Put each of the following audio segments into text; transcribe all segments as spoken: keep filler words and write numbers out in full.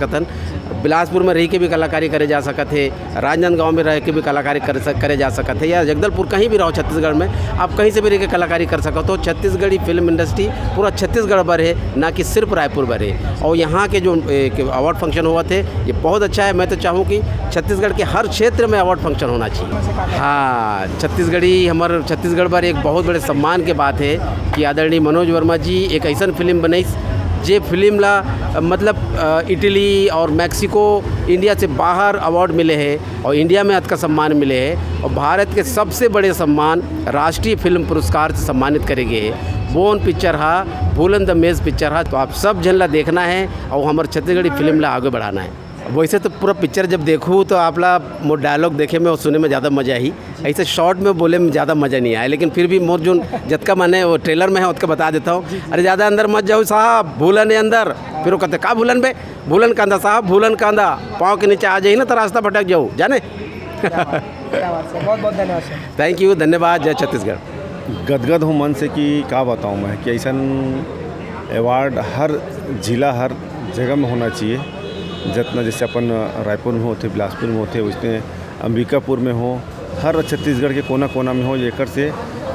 सकत हन। बिलासपुर में रह के भी कलाकारी करे जा सकत हे, राजनांदगांव में रह के भी कलाकारी कर सक करे जा सकत हे, या जगदलपुर, कहीं भी रहो छत्तीसगढ़ में, आप कहीं से भी रह के कलाकारी कर सकत हो। छत्तीसगढ़ी फिल्म इंडस्ट्री पूरा छत्तीसगढ़ भर है, ना कि सिर्फ रायपुर भर है। और यहाँ के जो अवार्ड फंक्शन हुआ थे, ये बहुत अच्छा है। मैं तो चाहूँ कि छत्तीसगढ़ के हर क्षेत्र में अवार्ड फंक्शन होना चाहिए। हाँ, छत्तीसगढ़ी हमर छत्तीसगढ़ भर एक बहुत बड़े सम्मान के बात है कि आदरणीय मनोज वर्मा जी एक ऐसन फिल्म बनइस, जे फिल्म ला, मतलब, इटली और मैक्सिको, इंडिया से बाहर अवार्ड मिले हैं और इंडिया में अतका सम्मान मिले हैं। और भारत के सबसे बड़े सम्मान राष्ट्रीय फिल्म पुरस्कार से सम्मानित करे गए हैं। बोन पिक्चर हा, भूलन द मेज पिक्चर हा, तो आप सब झन ला देखना है और हमर छत्तीसगढ़ी फिल्म ला आगे बढ़ाना है। वैसे तो पूरा पिक्चर जब देखू तो आप ला मोर डायलॉग देखे में और सुने में ज़्यादा मजा आई। ऐसे शॉर्ट में बोले में ज़्यादा मजा नहीं आया, लेकिन फिर भी मोर जो जतका माने वो ट्रेलर में है, उतका बता देता हूँ। अरे, ज़्यादा अंदर मत जाओ साहब, भूलन है अंदर। फिर वो कहते, "का भूलन बे?" "भूलन कांदा साहब, भूलन कांदा। पाँव के नीचे आ जाही ना तो रास्ता भटक जाओ, जाने।" क्या बात है, बहुत बहुत धन्यवाद सर। थैंक यू, धन्यवाद। जय छत्तीसगढ़। गदगद हूँ मन से कि का बताऊँ मैं कि ऐसन अवार्ड हर जिला, हर जगह में होना चाहिए। जितना जैसे अपन रायपुर में होते, बिलासपुर में होते, वैसने अंबिकापुर में हो, हर छत्तीसगढ़ के कोना कोना में हो। एकर से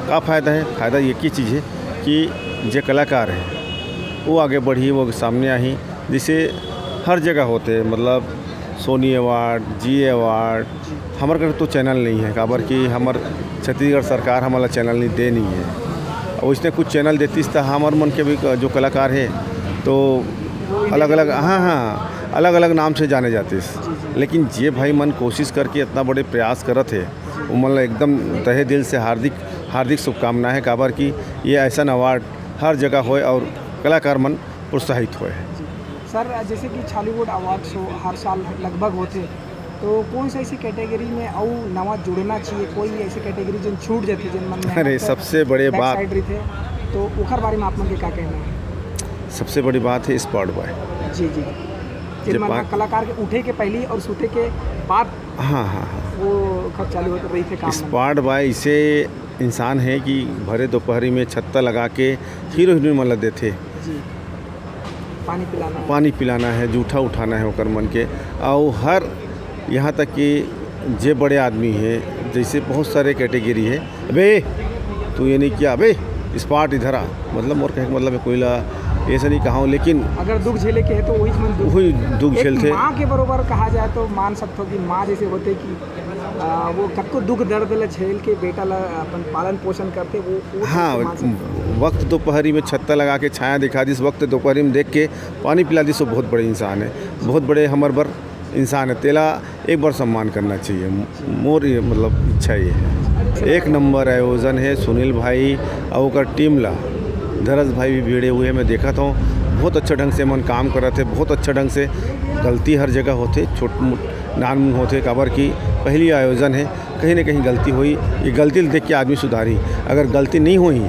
का फ़ायदा है? फ़ायदा एक ही चीज़ है कि जे कलाकार है वो आगे बढ़ी, वो सामने आही। जैसे हर जगह होते, मतलब सोनी अवार्ड, जी अवार्ड, हमर कर तो चैनल नहीं है, काबर कि हमर छत्तीसगढ़ सरकार हमला चैनल नहीं दे नहीं है। और इसने कुछ चैनल देतीस तो हमर मन के भी जो कलाकार है तो अलग अलग, हाँ, हाँ, अलग अलग नाम से जाने जातीस। लेकिन जे भाई मन कोशिश करके इतना बड़े प्रयास करत है, उमन ला एकदम तहे दिल से हार्दिक हार्दिक शुभकामना है, काबर कि ये ऐसा अवार्ड हर जगह होए और कलाकार मन प्रोत्साहित होए। सर, जैसे कि छॉलीवुड अवार्ड शो हर साल लगभग होते, तो कौन सा ऐसी कैटेगरी में अउ नवा जुड़ना चाहिए? कोई ऐसी कैटेगरी जो छूट जाती, जिन मन में अरे, सबसे बड़े बात साइड रही थे, तो ओकर बारे में आप मन के क्या कहना है? सबसे बड़ी बात है स्पॉट बॉय। जी जी। जिन मन कलाकार के उठे के पहली और सुते के बाद, हाँ हाँ हाँ, वो कब चालू होते रही थे काम? स्पॉट बॉय इसे इंसान है कि भरे दोपहरी में छत्ता लगा के हीरो हीरोइन मन ला देथे। जी। पानी पिलाना है। पानी पिलाना है, जूठा उठाना है ओकर मन के। और हर यहाँ तक कि जे बड़े आदमी है, जैसे बहुत सारे कैटेगरी है, "अबे तू ये नहीं किया, अबे स्पॉट इधर आ।" मतलब मोर कहे के मतलब है कोई ला ऐसा नहीं कहा हूँ, लेकिन अगर दुख झेले के है तो वही मन दुख वही दुख एक झेलते। माँ के बरोबर कहा जाए तो मान सकते हो कि माँ जैसे होते कि आ, वो कतको दुख दर्द ला झेल के बेटा ला अपन पालन पोषण करते, वो, वो हाँ, सबसे मान सकते हो। वक्त दोपहरी में छत्ता लगा के छाया दिखा दिस, वक्त दोपहरी में देख के पानी पिला दिस, वो बहुत बड़े इंसान है, बहुत बड़े हमर बर इंसान है। तेला एक बार सम्मान करना चाहिए। मोर ये मतलब इच्छा ये है। एक नंबर आयोजन है सुनील भाई और ओकर टीम ला, धरस भाई भी भिड़े हुए हैं, मैं देखत हूँ बहुत अच्छा ढंग से मन काम करत है, बहुत अच्छा ढंग से। गलती हर जगह होथे, छोट मोट नान मुन होथे, काबर कि पहली आयोजन है, कहीं ना कहीं गलती होई। ये गलती ल देख के आदमी सुधारी, अगर गलती नहीं होई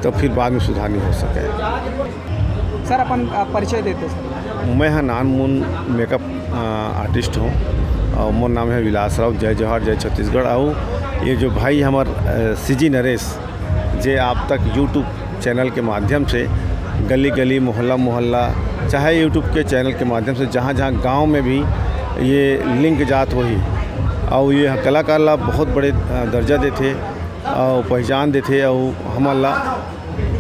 तो फिर बाद में सुधार नहीं हो सके। सर अपन अ, परिचय देते सर। मैं हा नान मुन मेकअप अ, आर्टिस्ट हूँ और मोर नाम है विलास राव। जय जोहार, जय छत्तीसगढ़। और ये जो भाई हमार सी जी नरेश, जे आप तक यूट्यूब चैनल के माध्यम से गली गली, मोहल्ला मोहल्ला, चाहे यूट्यूब के चैनल के माध्यम से जहाँ जहाँ गांव में भी ये लिंक जात होही और ये कलाकार ला बहुत बड़े अ, दर्जा देथे और पहचान देथे और हमन ला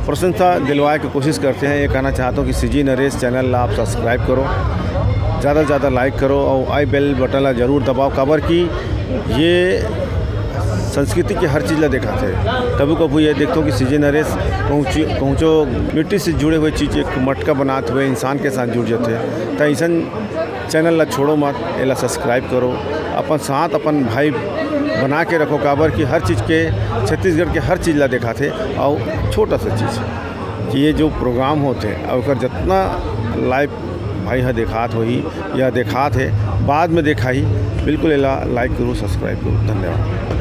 प्रशंसा दिलवाए के कोशिश करते हैं। ये कहना चाहता हूँ कि सी जी नरेश चैनल ला आप सब्सक्राइब करो, ज़्यादा से ज़्यादा लाइक करो और आई बेल बटन ला जरूर दबाओ, काबर कि ये संस्कृति के हर चीज़ ला दिखाते हैं। कभी कभी ये देखता हूँ कि सी जी नरेश कहूँ ची- कहूँ जो मिट्टी से जुड़े हुए चीज़, एक मटका बनाते हुए इंसान के साथ जुड़ जाते हैं। तो ऐसा चैनल ला छोड़ो मत, एला सब्सक्राइब करो, अपन साथ अपन भाई बना के रखो, काबर कि हर चीज़ के, छत्तीसगढ़ के हर चीज़ ला दिखाते। और छोटा सा चीज़ कि ये जो प्रोग्राम होते हैं, ओकर जितना लाइव भाई हा दिखात होही या दिखात है, बाद में दिखाही, बिल्कुल एला लाइक करो, सब्सक्राइब करो। धन्यवाद।